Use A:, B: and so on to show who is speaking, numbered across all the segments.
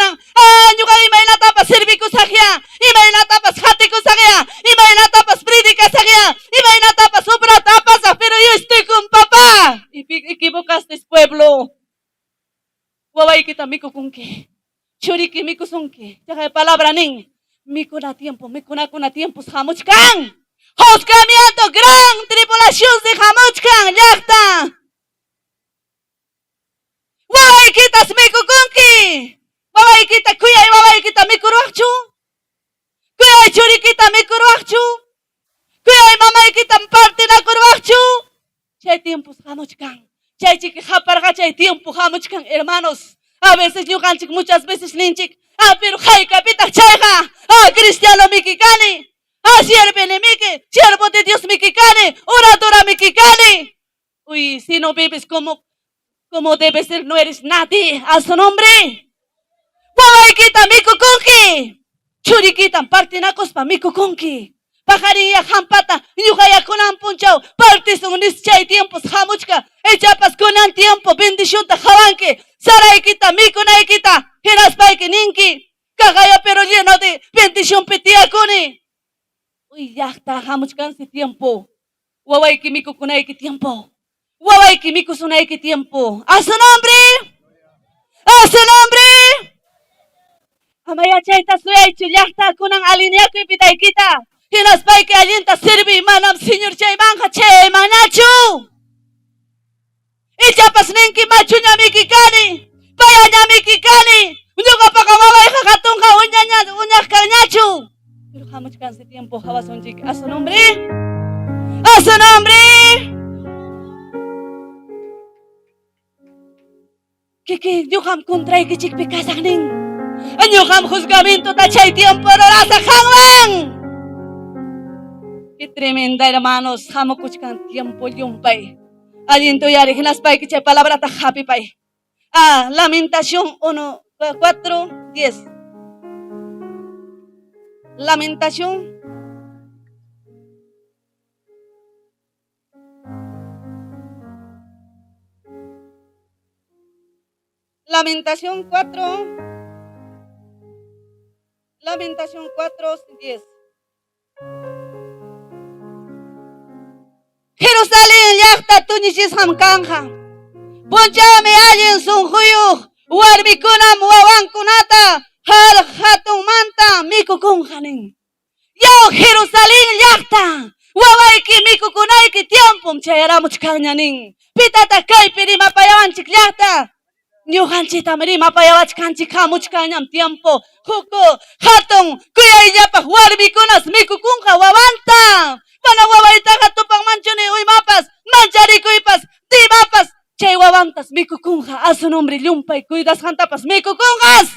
A: munan. Ah, ñuqa imaynatapas servikusaqyá, imaynatapas qatikusaqyá, imaynatapas predicasaqyá, imaynatapas obrata apasaq, pero yo estoy con papá. Y equivocaste pueblo. Wawaykita mikukunki, churiki mikusunki. Chaqay palabra nin, mikuna tiempo, mikunakuna tiempos hamuchkan. Juzgamiento, gran tribulación si hamuchkan, llaqta. Wawaykitas mikukunki. Wawaykita kuyay wawaykita mikuruwaqchu? Kuyay churikita mikuruwaqchu? Kuyay mamaykita partinakuruwaqchu? Chay tiempos hamuchkan. Chay chiki qaparqa chay tiempo hamuchkan, hermanos. A veces ñuqanchik muchas veces ninchik, ah, pero haykapitaq chayqa, ah, cristiano miki kani, ah, siervini miki, siervo de Dios miki kani, oradora miki kani. Uy, si no vives como debe ser, no eres nadie. A su nombre. Wawaykita mikukunki. Churikitam partinakuspa mikukunki. Paqariya hampata ñuqaya kunan punchaw partisun nis chay tiempos hamuchka. Ichapas kunan tiempo bendicionta hawanki. Saraykita mikunaykita hinaspayki ninki. Kaqaya pero lleno de bendición tiyakuni. Uy, llaqta hamuchkansi tiempo. Wawayki mikukunayki tiempo. Wawayki mikusunayki tiempo. A su nombre. A su nombre. Amaya chayta suyaychu llaqta kunan alineakuy pitaykita. Hinaspayki allinta sirvi manam Señor chaymanja chaymanñachu. Ichapas ninki machuñamiki kani. Payañamiki kani. Ñuqapaqa wawayqa hatunqa uñaña uñaqkanñachu. Pero hamuchkansi tiempo hawasunchik. A su nombre. A su nombre. Kiki ñuqam contraykichikpi kasaq nin. Ñuqam juzgamientota chay tiempo rurasaq qanwan. Qué tremenda, hermanos, hamukuchkan tiempo llumpay. Allinta uyari hinaspayki chay palabrata hapipay. Ah, Lamentación 1, 4, 10. Lamentación. Lamentación 4. Lamentación 4, 10. Jerusalén llaqta tuñichisqam kanqa. Punchawmi allin sunquyuq warmikunam wawankunata hatunmanta mikukunqa nin. Yaw Jerusalén llaqta, wawayki mikukunayki tiempom chayaramuchkanña nin. Pitataq kaypi rimapayawanchik llaqta? Ñuqanchiktam rimapayawachkanchik hamuchkanñam tiempo. Huk hatun kuyayllapaq warmikunas mikukunqa wawanta. Mana wawaytaqa tupanmanchu ni uymapas, mancharikuypas, dimapas. Chay wawantas mikukunqa. A su nombre llumpay cuidasqantapas mikukunqas.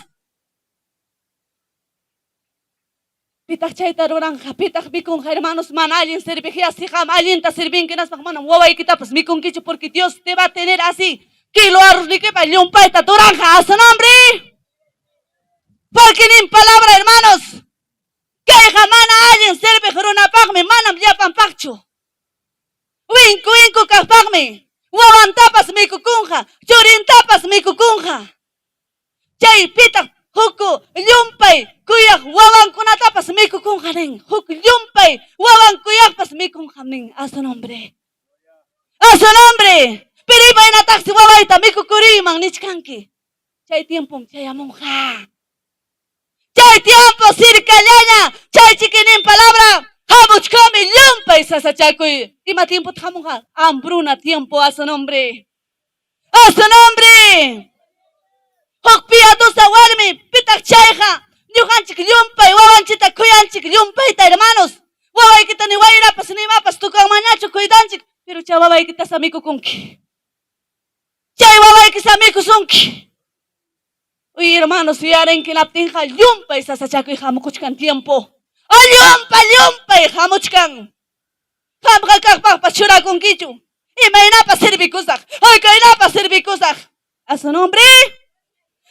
A: Pitaq chayta ruranqa, pitaq mikunqa, hermanos, mana allin serviq qam allinta servinki hinaspaq manam wawaykitapas mikunkichu porque Dios te va a tener así kilo arroznikipa llumpayta duranqa a su nombre. Porque nin palabra, hermanos, kayqa mana allin serviq runapaqmi, manam llapanpaqchu. Winku winku kaqpaqmi, wawantapas mikukunqa, churintapas mikukunqa. Chay pitaq huk llumpay kuyaq wawankunatapas mikukunqa nin. Huk llumpay wawan kuyaqpas mikunqa nin. A su nombre. A su nombre. Pero imaynataqsi wawayta mikukuriyman nichkanki. Chay tiempom chayamunqa. Chay tiempo sirkallaña, chay chikinin palabra, hamuchkami llumpay sasachakuy. Ima tiempo hamunqa? Hambruna tiempo a su nombre. A su nombre. Huk piadosa warmi pitaq chayqa ñuqanchik llumpay wawanchikta kuyanchik llumpayta hermanos. Wawaykita ni wayrapas ni imapas tukanmanñachu cuidanchik, pero chay wawaykita mikukunki. Chay wawaykisa mikusunki. Uy hermanos, yuyarinki naptinqa llumpay sasachakuy hamukuchkan tiempo. Llumpay llumpay hamuchkan. Qamqa kaqpaqpas churakunkichu. Imaynapas servikusaq. Kaynapa servikusaq. A su nombre.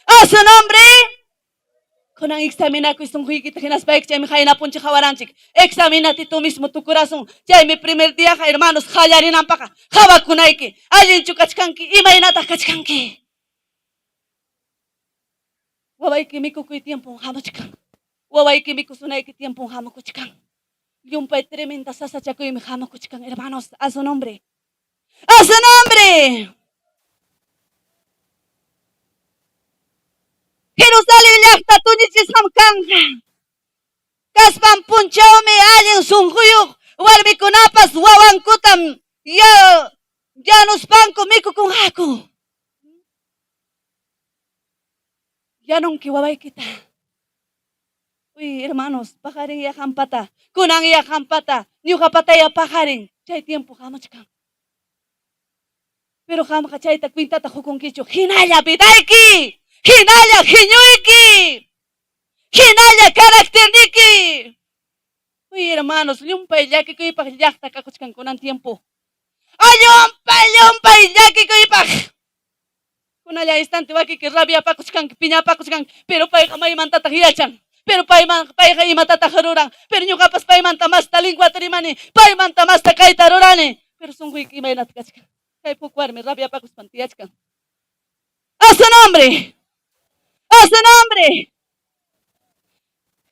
A: A su nombre. Kunan examinakuy sunquykita hinaspayki chaymi qayna puncha qawaranchik. Examínate tú mismo tu corazón. Chaymi primer día hermanos qallarinanpaqa qawakunayki. Allinchu kachkanki, imaynataq kachkanki. Wawayki mikukuy tiempon hamuchkan. Wawayki mikusunayki tiempon hamukuchkan. Llumpay tremenda sasachakuymi hamukuchkan, hermanos. A su nombre. A su nombre. Jerusalén llaqta tuñichisqam kanqa. Kaspan punchawmi allin sunquyuq warmikunapas wawankutam ya yanuspanku mikukunqaku. Yanunki wawaykita. Uy, hermanos, paqarin ya qampata, kunan ya qampata, ñuqapataya paqarin, chay tiempo hamuchkan. Pero qamqa chayta cuentata qukunkichu, hinalla vidayki, hinalla geñuyki, hinalla caracterniki. Uy, hermanos, llumpay llakikuypaq llaqta kakuchkan kunan tiempo. Llumpay, llumpay llakikuypaq. Kunalla instante wakiki rabiapakuchkanki, piñapakuchkanki, pero payqa maymantataq yachan. Pero payman, payqa imatataq ruran. Pero ñuqapas paymanta masta linguata rimani, paymanta masta kayta rurani. Pero sunquyki imaynata kachkan. Kay huk warmi rabiapakuspan tiyachkan. A su nombre. A su nombre.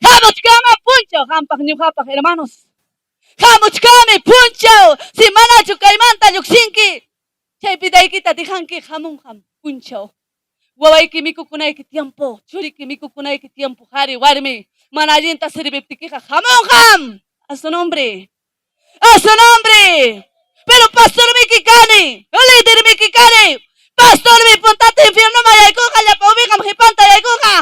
A: Hamuchkama punchaw qampaq ñuqapaq hermanos. Hamuchkami punchaw si manachu kaymanta lluqsinki. Chay vidaykita dejanki hamunqam punchaw. Wawayki mikukunayki tiempo, churiki mikukunayki tiempo, qhari warmi, mana allinta sirviptikiqa hamunqam. A su nombre. A su nombre. Pero pastormiki kani, lidermiki kani. Pastormi puntata infiernoman yaykunqa, llapa ovejan qhipanta yaykunqa.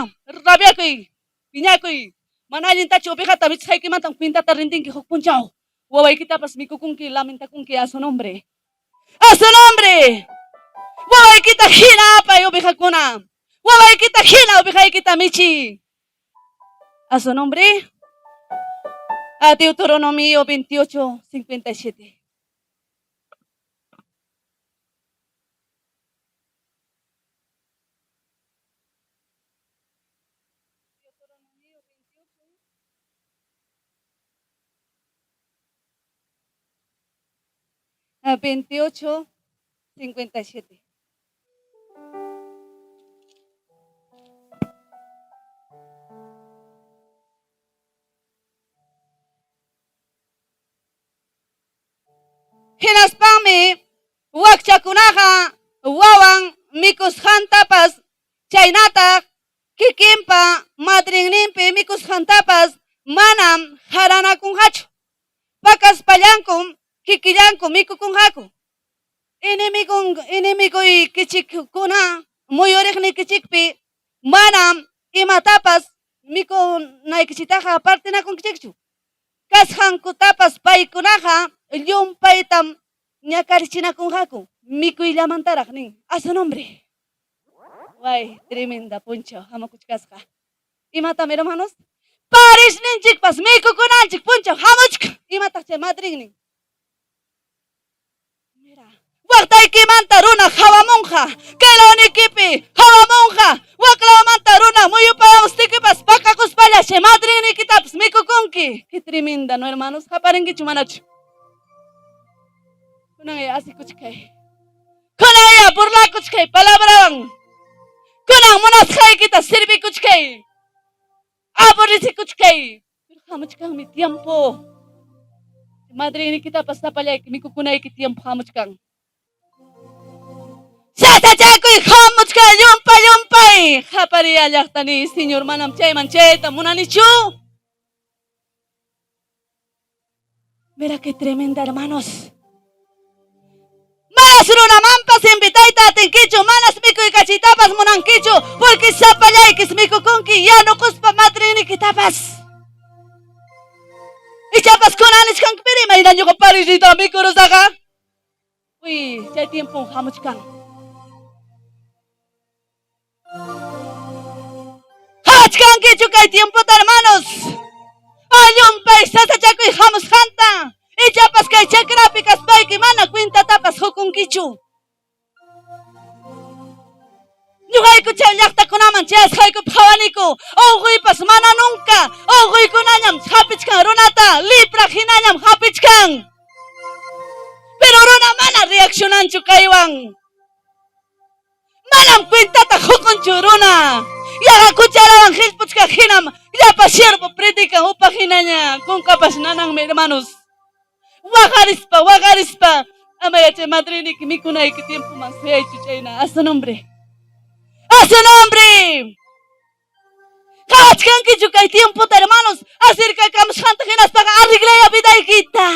A: Rabiakuy, piñakuy. Mana allintachu ovejata michisqaykimantam cuentata rindinki huk punchaw. Wawaykitapas mikukunki, lamentakunki a su nombre. A su nombre. Wawaykita hina apay ovejakuna. Wawaykita hina ovejaykita michi. A su nombre. A Deuteronomio 28, 57. A 28, 57. Hinaspanmi wakchakunaqa wawan mikusqantapas chaynataq kikinpa madrinninpi mikusqantapas manam haranakunqachu. Pakaspallankum kikillanku mikukunqaku. Enemigon enemiguykichikkuna muyuriqnikichikpi manam imatapas mikunaykichiktaqa partinakunkichikchu. Kasqankutapas paykunaqa llumpaytam ñakarichinakunqaku mikuyllamantaraq nin. A su nombre. Way, tremenda punchaw hamukuchkasqa. Imatam hermanos? Parisninchikpas mikukunanchik punchaw hamuchkan. Imataq chay madrinnin? Mira, waqtaykimanta runa hawamunqa, kay lawnikipi hawamunqa, waklawmanta runa muyupayamustikipas pakakuspalla chay madrinnikitapas mikukunki. Qué tremenda, no hermanos? Qaparinkichu manachu? Kunanya asikuchkay. Kunanya burlakuchkay palabrawan. Kunan munasqaykita servikuchkay. Aborrecikuchkay. Pero hamuchkanmi tiempo. Madrinikitapas sapallayki mikukunayki tiempo hamuchkan. Sasachakuy hamuchkan llumpay llumpay. Qapariya llaqtani, Señor, manam chayman chayta munanichu. Mira qué tremenda, hermanos. Manas runamanpas invitayta atinkichu, manas mikuykachiytapas munankichu, porque sapallaykis mikukunki yanukuspa madrinikitapas. Ichapas kunan nichkanki, pero imayna ñuqa parisita mikurusaqqa. Uy, chay tiempon hamuchkan. Qawachkankichu kay tiempota, hermanos? Llumpay sasachakuy hamusqanta. Ichapas kay chakrapi kaspayki mana cuentatapas qukunkichu. Ñuqayku chay llaqtakunaman chayasqaykupi qhawaniku, unquypas mana nunca, unquykunañam hapichkan runata, lepra hinañam hapichkan. Pero runa mana reaccionanchu kaywan. Manam cuentata qukunchu runa. Yaqa cucharawan qillpuchkaq hinam llapa siervo predican upa hinaña kunkapas nananmi hermanos. Waqarispa, waqarispa ama yachay madriniki mikunayki tiempoman suyaychu chayna. A su nombre. A su nombre. Qawachkankichu kay tiempota hermanos acercakamusqanta hinaspaqa arreglaya vidaykita.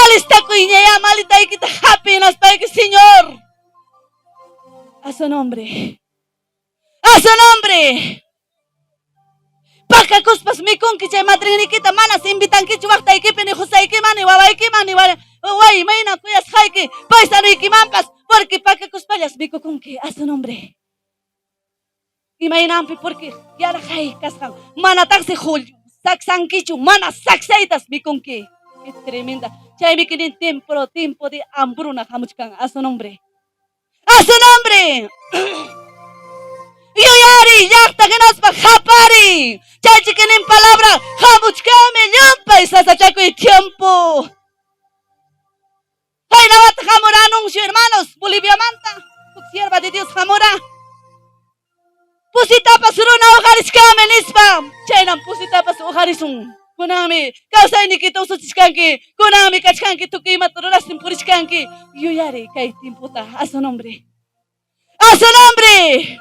A: Alistakuyñayá maletaykita hapi hinaspayki Señor. A su nombre. A su nombre. Pakakuspas mikunki chay madrinnikita manas invitankichu waqtaykipi ni qusaykiman ni wawaykiman ni way imayna kuyasqayki paisanuykimanpas porque pakakuspallas mikukunki. A su nombre. Imaynanpi porque yarqay kasqan manataqsi saksankichu mana saksaytas mikunki. Qué tremenda. Chaymi kinin tiempo, tiempo de hambruna hamuchkan. A su nombre. A su nombre. Yuyari llaqta hinaspa qapari. Chaychi kinin palabra hamuchkanmi llumpay sasachakuy tiempo. Qaynawata hamura anuncio, hermanos, Boliviamanta. Huk sierva de Dios hamura. Pusitapas runa uqarichkanmi nispa. Chaynam pusitapas uqarisun. Kunanmi kawsaynikita usuchichkanki. Kunanmi kachkanki tukuy imata rurastin purichkanki. Yuyari kay tiempota. A su nombre. A su nombre.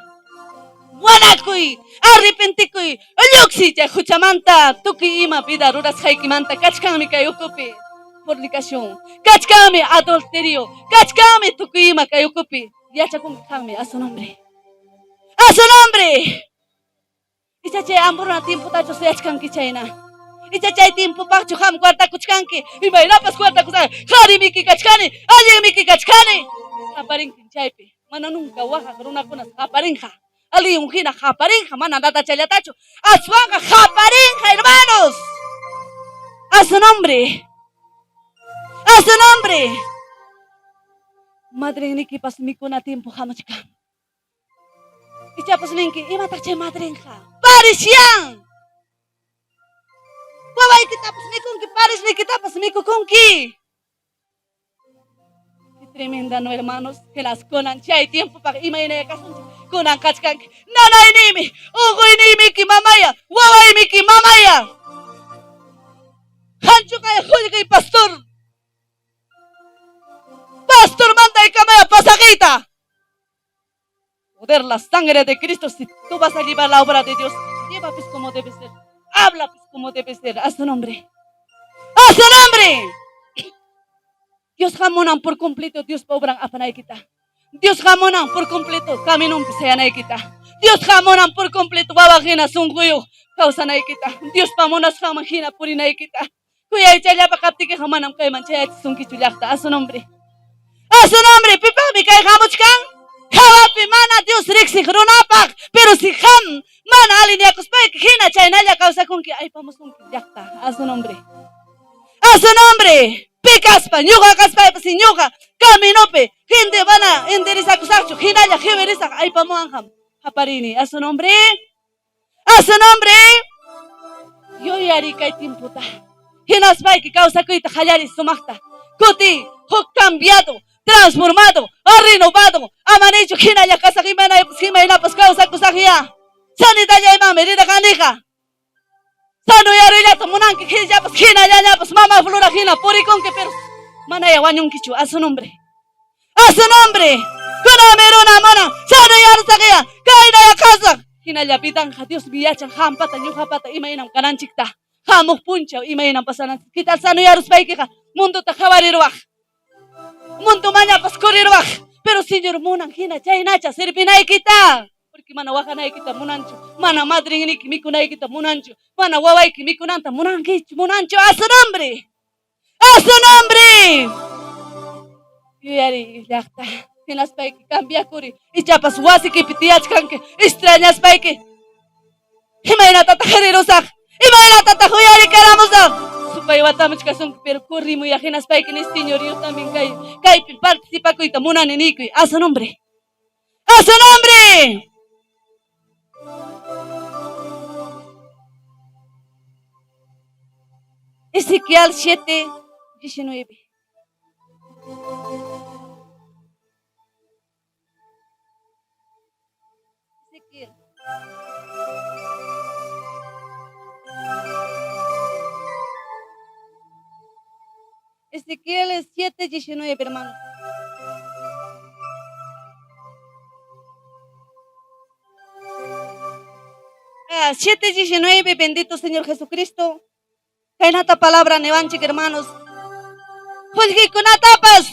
A: Wanakuy, arrepentikuy, lluqsiy chay huchamanta, tukuy ima vida rurasqaykimanta kachkanmi kay ukupi. Fornicación, kachkanmi adulterio, kachkanmi tukuy ima kay ukupi. Yachakunki qanmi, a su nombre. A su nombre. Icha chay hambruna tiempotachu suyachkanki chayna. Icha chay tiempopaqchu qam guardakuchkanki. Imaynapas guardakusaq. Qari miki kachkani, allin miki kachkani. Qaparinkin chaypi. Mana nunca waqaq runakunas qaparinqa. Aliyun hina qaparinqa, mana datachallatachu. Aswanqa qaparinqa, hermanos. A su nombre. A su nombre. Madrinnikipas mikuna tiempo hamuchkan. Ichapas ninki, imataq chay madrinqa? Parisyan! Wawaykitapas mikunki, parisnikitapas mikukunki. Qué tremenda, no, hermanos? Hinas kunan chay tiempopaq imaynaya kasunchik. Kunan kachkanki, nanayniymi, unquyniymi mamaya, wawaymiki mamaya. Qanchuqaya qullqiy pastor. Pastor mandaykamaya pasaqiyta. Poder la sangre de Cristo, si tú vas a llevar la obra de Dios, lleva pues como debe ser. Habla pues como debe ser. A su nombre. A su nombre. Dios hamunan por completo, Dios obran apanaykita. Dios hamunan por completo, caminonpi sayanaykita. Dios hamunan por completo, wawa hina sunquyuq kawsanaykita. Diospa munasqanman hina purinaykita. Kuyaychallapa kaptikiqa manam kayman chayachisunkichu llaqta. A su nombre. A su nombre, pipaqmi kay hamuchkan? Hawapi mana Dios riqsiq runapaq, pero si qam mana alineakuspayki hina chaynalla kawsakunki, aypamusunki llaqta. A su nombre. A su nombre. Pi kaspa, ñuqa kaspaypas si ñuqa caminopi gente mana enderezakusaqchu, hinalla qiwirisaq aypamuwanqam. Qaparini. A su nombre. A su nombre. Yuyari kay tiempota. Hinaspayki kawsakuyta qallariy sumaqta. Kuti huk cambiado, transformado, renovado. Amanichu hinalla kasaq imanaypas imaynapas kawsakusaqya. Sanidallaymanmi rirqaniqa. Sanoyaruyllata munanki hillapas hinallañapas mama flora hina purikunki pero manaya wañunkichu. A su nombre. A su nombre. Kunanmi runa munan sanoyarusaqya kaynaya kasaq. Hinalla vidanqa Diosmi yachan qampata ñuqapata imaynam kananchikta. Hamuq punchaw imaynam pasananchik. ¿Qué tal sanoyaruspaykiqa mundota qhawariruwaq? Mundo mañapas corriruwaq. Pero Señor munan hina chaynacha sirvinaykita. Porque mana waqanaykita munanchu, mana madrinniki mikunaykita munanchu, mana wawayki mikunanta munankichu, munanchu. A su nombre. A su nombre. Yuyari llaqta. Hinaspayki cambiakuri. Ichapas wasikipi tiyachkanki, extrañaspayki. Imaynatataq rirusaq? Imaynatataq uyarikaramusaq? Supay watamuchkasunki, pero corrimuya hinaspayki ni Señor, yo también kay kaypi participakuyta munani niykuy. A su nombre. A su nombre. Ezequiel 7, 19. Ezequiel. Ezequiel 7:19, hermano. Ah, 7:19, bendito Señor Jesucristo. Kaynata palabra niwanchik, hermanos. Qullqikunatapas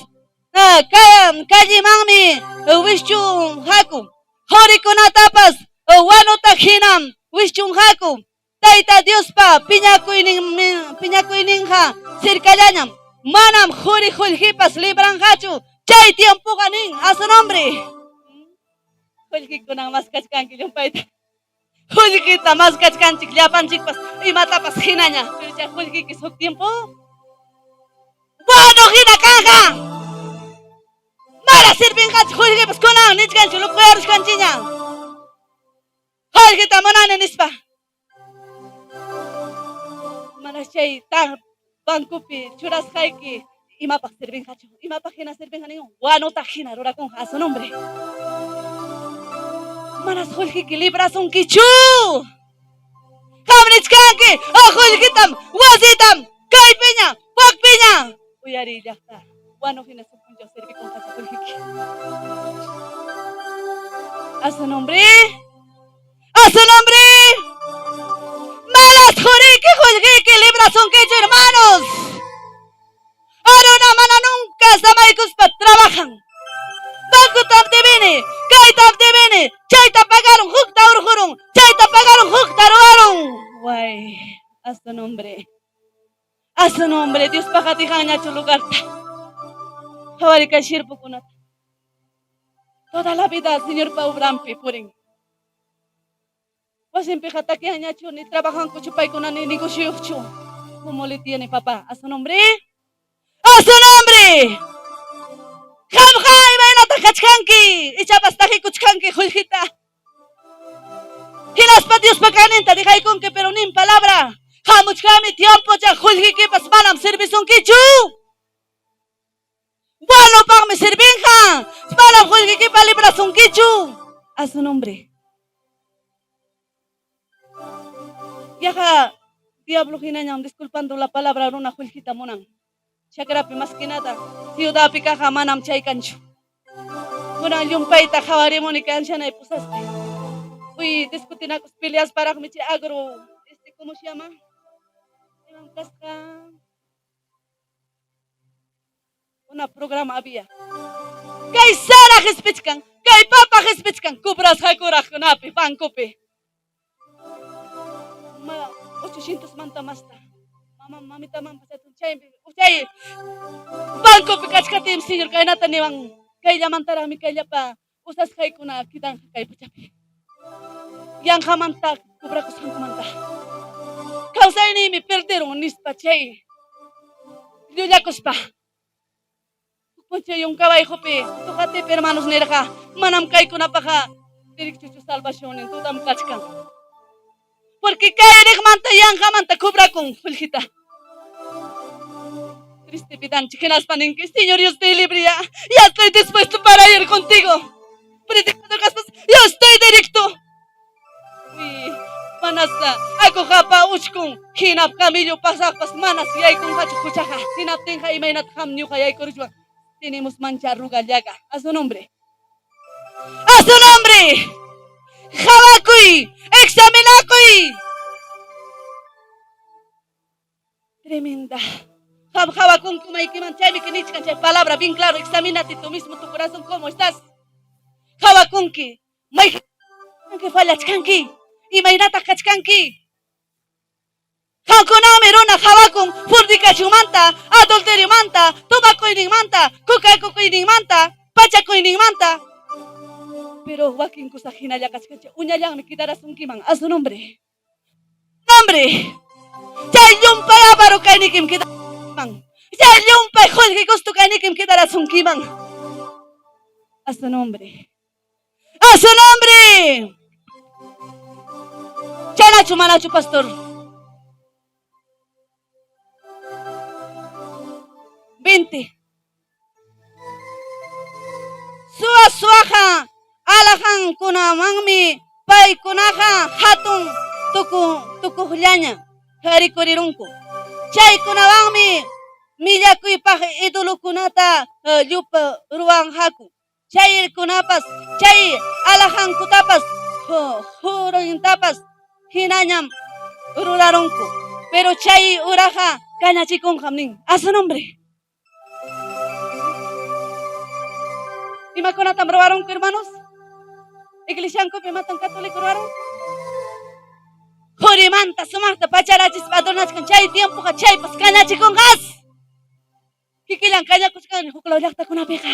A: callemanmi wischunqaku. Qurikunatapas wanuta hinam wischunqaku. Tayta Diospa piñakuyninqa cercallañam. Manam quri qullqipas libranqachu. Chay tiempoqa nin, a su nombre. Qullqikunan maskachkanki llumpayta. Qullqita maskachkanchik llapanchikpas imatapas hinaña. Pero chay qullqikis huk tiempo wanu hina kanqa. Mana sirvinqachu qullqipas kunan nichkanchik lukuyaruchkanchikña. Qullqita munani nispa. Mana chay tan bancopi churasqayki imapaq sirvinqachu. Imapaq hina sirvinqa nin wanuta hina rurakunqa a su nombre. Manas qullqiki librasunkichu. Qam nichkanki, oh qullqitam, wasitam, kaypiña, wakpiña. Uyariy llaqta, wanu hina huk punchaw sirvikunqachu qullqiki. A su nombre. A su nombre. Malas quriki qullqiki librasunkichu, hermanos. Runa mana nunca samaykuspa trabajan. Bancotam debini, kaytam debini, chayta pagarun, hukta urqurun, chayta pagarun, hukta ruwarun. Way, a su nombre. A su nombre, Diospa qatiqanñachu lugarta. Qhawarikay siervokunata. Toda la vida Señorpa obranpi purin. Wasinpiqa takianñachu ni trabajankuchu paykuna ni negocioyuqchu. ¿Cómo le tiene papá? A su nombre. A su nombre. Qamqa imaynataq kachkanki? Ichapas taqikuchkanki qullqita. Hinaspa Diospa kaqninta dejaykunki, pero nin palabra. Hamuchkanmi tiempo chay qullqikipas manam servisunkichu. Wanupaqmi servinqa. Manam qullqikipa librasunkichu. A su nombre. Yaqa diablo hinañam, disculpando la palabra, runa qullqita munan. Chakrapi más que nada, ciudadpi kaqqa manam chay kanchu. Kunan llumpayta qhawarimuni kay ancianay pusaspi. Uy, discutinakus peleasparaqmi chay agro, este, ¿cómo se llama? Imam kasqa? Una programa había. Kay sara qhispichkan, kay papa qhispichkan, cobrasqakuraqkunapi, bancopi. Ma 800 manta masta. Mama mamitaman pasatun chaypi, chay bancopi kachkatim Señor kaynata niwan, kayllamantaraqmi kayllapa usasqaykuna quitanqa kay pachapi. Yanqamanta cobrakusqankumanta. Kawsayniymi perderun nispa chay llullakuspa. Huk punchaw Yunkabayqupi Tuqatipi hermanos nirqa, manam kaykunapaqa derechochu salvacionnin dudam kachkan. Porque kay riqmanta yanqamanta cobrakun qullqita. Triste vidanchik hinaspa ninki, Señor, yo estoy libre ya, ya estoy dispuesto para ir contigo. Predicador kaspas, yo estoy directo. Uy, manas akuqapa uchkun hinap camello pasaqpas manas yaykunqachu quchaqa. Hinaptinqa imaynataq qam ñuqa yaykuruchwan. Tenemos mancha arruga llaga. A su nombre. A su nombre. Qhawakuy, examinakuy. Tremenda. Qam qhawakunku maykiman chaymi nichkan chay palabra bien claro, examínate tú mismo tu corazón cómo estás. Qhawakunki, mayqanki fallachkanki, imaynataq kachkanki. Qamkunami runa qhawakun fornicacionmanta, adulteriomanta, tomakuyninmanta, kukakukuyninmanta, pachakuyninmanta. Pero wakin kusaq hinalla kachkanchik, uñallanmi quedarasunkiman a su nombre. Nombre. Chay llumpay avaro kaynikim quedaman. Chay llumpay qullqi gusto kaynikim quedarasunkiman. A su nombre. A su nombre. Chaynachu manachu, pastor? 20. Suwa suwaqa alhajankunamanmi paykunaqa hatun tukuqllaña rikurirunku. Chaykunawanmi Millakuypaq idolokunata llup ruwanqaku. Chaykunapas, chay alhajankutapas, qurintapas hinañam rurarunku. Pero chay uraqa kañachikunqam nin. A su nombre. Imakunatam ruwarunku, hermanos? Iglesiankupi imatam católico ruwarunku? Qurimanta sumaqta pacharachispa adornachkan chay tiempoqa chaypas kañachikunqas. Kikillan kañakuchkan huk law llaqtakunapiqa.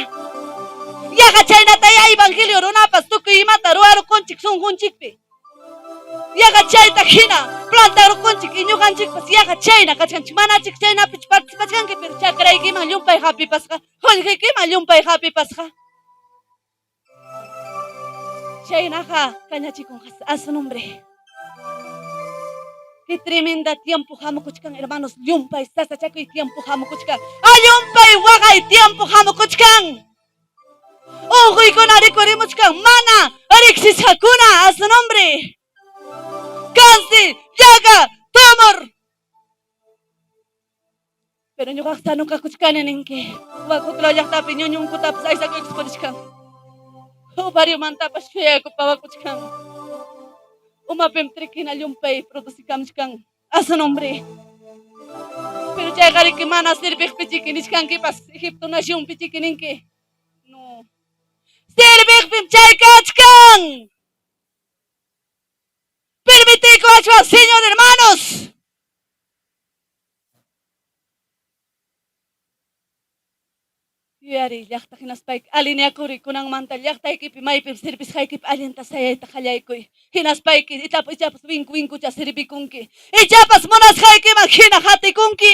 A: Yaqa chaynatayá evangelio runapas tukuy imata ruwarukunchik sunqunchikpi. Yaqa chayta hina plantarukunchik y ñuqanchikpas yaqa chayna kachkanchik. Manachik chaynapichu participachkanki, pero chakraykiman llumpay hapipasqa, qullqiykiman llumpay hapipasqa. Chaynaqa kañachikunqa a su nombre. Qué tremenda tiempo hamukuchkan, hermanos, llumpay sasachakuy tiempo hamukuchkan. A llumpay waqay tiempo hamukuchkan. Unquykuna rikurimuchkan mana riqsisqakuna a su nombre. Cáncer, llaga, tumor. Pero ñuqaqa sano kakuchkani ninki. Wak huk law llaqtapi ñuñunkutapas aysakuykus purichkan. Ovariomantapas chuyayku pawakuchkan. Umapim triquina llumpay producikamchkan. A su nombre. Pero chayqariki mana serviqpichiki nichkankipas Egipto nacionpichiki ninki. No. Serviqpim chay kachkan. Permitiykuwachwan, Señor, hermanos. Yuyariy llaqta hinaspayki alineakuriy kunanmanta llaqtaykipi maypim servisqaykipi allinta sayayta qallaykuy. Hinaspayki ichapas winku winkucha servikunki. Ichapas munasqaykiman hina qatikunki.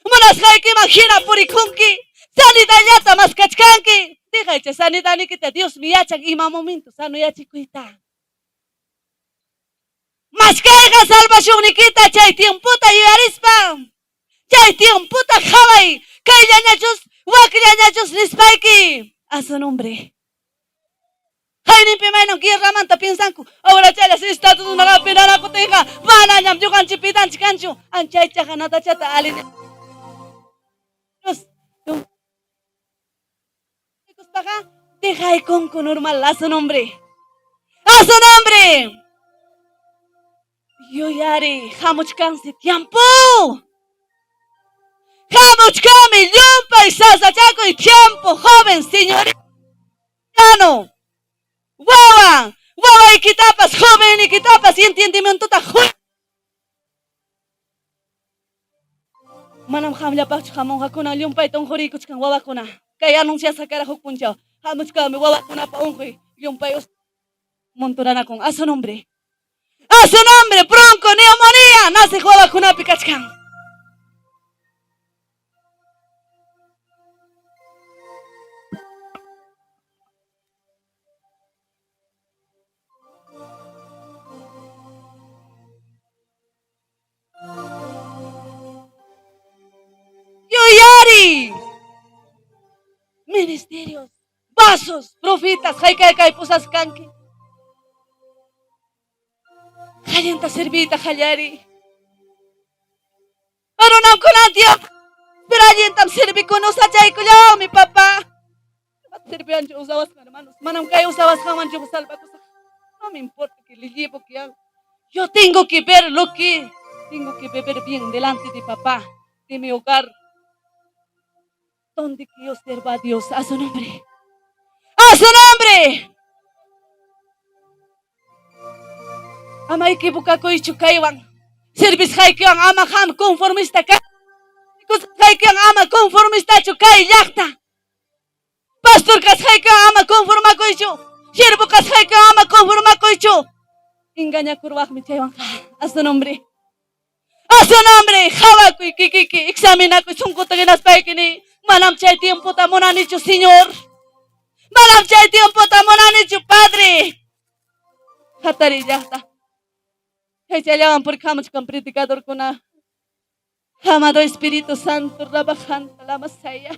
A: Munasqaykiman hina purikunki. Sanidadllata maskachkanki. Dejaycha sanidadnikita Diosmi yachan ima momento sanoyachikuyta. Maskayqa salvacionnikita chay tiempota yuyarispa. Chay tiempota qhaway, kayllañachus, wakllañachus nispayki. A su nombre. Hayninpi maynam guerramanta piensanku, ahora chaylas Estados Unidos hapinanakutinqa manañam ñuqanchik pitanchik kanchu. Anchaychaqa natachata alin. Kuspaqa dejaykunku normal a su nombre. A su nombre. Yuyari, hamuchkansi tiempo. Hamuchkanmi llumpay sasachakuy tiempo, joven señorita. Wawa, wawaykitapas, jovennikitapas entendimientota Manam qamllapaqchu hamunqakuna llumpayta unquriykuchkan wawakuna. Kay anunciasqa kara huk punchaw. Hamuchkanmi wawakunapa unquy llumpay montoranakun. A su nombre. A su nombre, bronco, neumonía, naciq wawakunapi kachkan. Yuyariy! Ministerios, vasos, profetas, hayk'aykay pusasqanki. Allinta serviyta qallariy. Runamkuna Dios, pero allintam servikuni usachaykullawmi, papá. Servianchu usawasqan, hermanos. Manam kay usawasqanmanchu salvakusaq. No me importa que le llevo que hago. Yo tengo que ver lo que tengo que beber bien delante de papá, de mi hogar. Donde que yo sirva a Dios, a su nombre. A su nombre. Ama equivocakuychu kaywan. Servisqaykiwan ama qam conformista kay. Kusqaykiwan ama conformistachu kay llaqta. Pastor kasqaykiwan ama conformakuychu. Siervo kasqaykiwan ama conformakuychu. Engañakurwaqmi chaywanqa. A su nombre. A su nombre. Qhawakuy kikiki examinakuy sunquta hinaspayki niy. Manam chay tiempota munanichu, Señor. Manam chay tiempota munanichu, Padre. Hatariy llaqta. Chaychallawan porque hamuchkan predicadorkuna. Amado Espíritu Santo, rabajanta la masaya.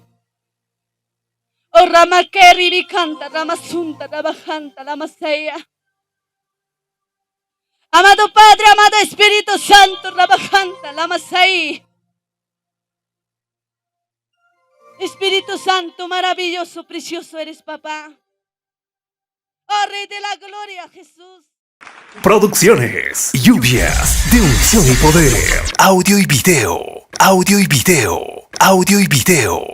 A: O ramakerri canta, ramasunta, rabajanta la masaya. Amado Padre, amado Espíritu Santo, rabajanta la masay. Espíritu Santo, maravilloso, precioso eres, papá. Oh, Rey de la Gloria, Jesús.
B: Producciones, lluvias de unción y poder. Audio y video, audio y video, audio y video.